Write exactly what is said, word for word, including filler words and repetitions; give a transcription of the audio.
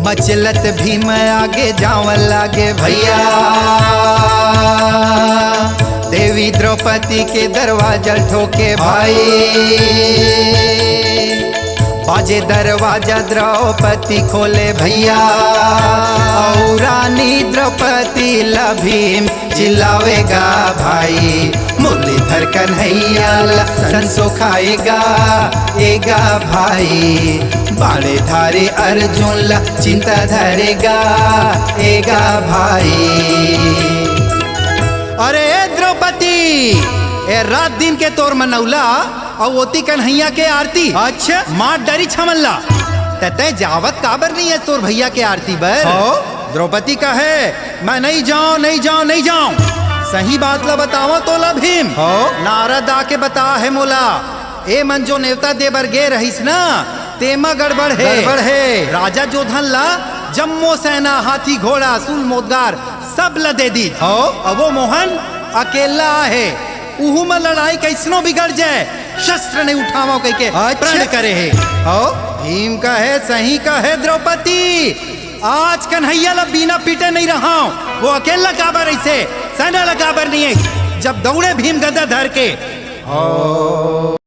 अचलत भीम आगे जावन लागे भैया, देवी द्रौपदी के दरवाजा ठोके भाई। बाजे दरवाजा द्रौपदी खोले भैया, अउ रानी द्रौपदी ला भीम चिल्लावेगा भाई। मुरलीधर कन्हैया ला संसो खाएगा एगा भाई, बाणे धारे अर्जुन ला चिंता धरेगा एगा भाई। अरे ए द्रौपदी, ए रात दिन के तोर मनौला, अउ ओती कन्हैया के आरती। अच्छा। मार डरी छमन ला। त तै जावत काबर नहीं है तोर भैया के आरती बर? हो? द्रौपदी कहे, मैं नहीं जाऊं, नहीं जाऊं, नहीं जाऊं। सही बात ला बतावं तोला भीम। हो? नारद आके बता हे मोला, ए मन जो नेवता दे बर गे रहिस ना, तेमा गड़बड़ हे। गड़बड़ हे। राजा जोधन ला जम्मो सेना, हाथी, घोड़ा, सूल, मोदगार सब ला दे दी। हो? अब वो मोहन अकेला आहे, उहू म लड़ाई कैसनो बिगड़ जाए, शस्त्र नहीं उठावं कहिके अच्छा। प्रण करे हे। हो? भीम कहे, सही कहे द्रौपदी, आज कन्हैया ला बिना पीटे नहीं रहंव। वो अकेला काबर अइसे, सेना ला काबर नहीं है, जब दौड़े भीम गदा धर के। हो?